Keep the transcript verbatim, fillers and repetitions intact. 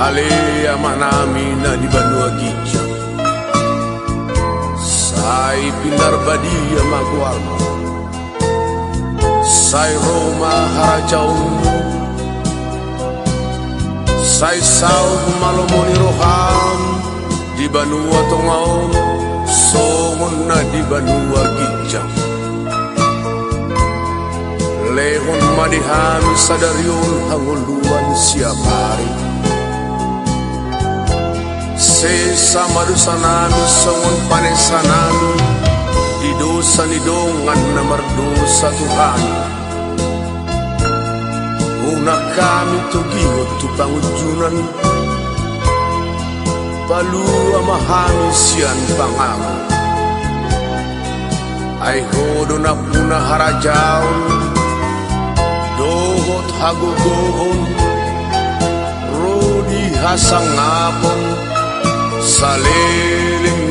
Ale Amanami na di banua ginjang, sai pinarbadia ma goarMu. Sai ro ma harajaonMu. Sai saut ma lomo ni rohaM di banua tonga on songon na di banua ginjang. Lehon ma di hami sadari on hangoluan siapari. Sesa ma dosanami songon panesanami di dosa ni dongan na mardosa tu hami. Unang hami togihon tu pangunjunan. Palua ma hami sian pangago. Ai Ho do nampuna harajaon dohot hagogoon ro di hasangapon saleleng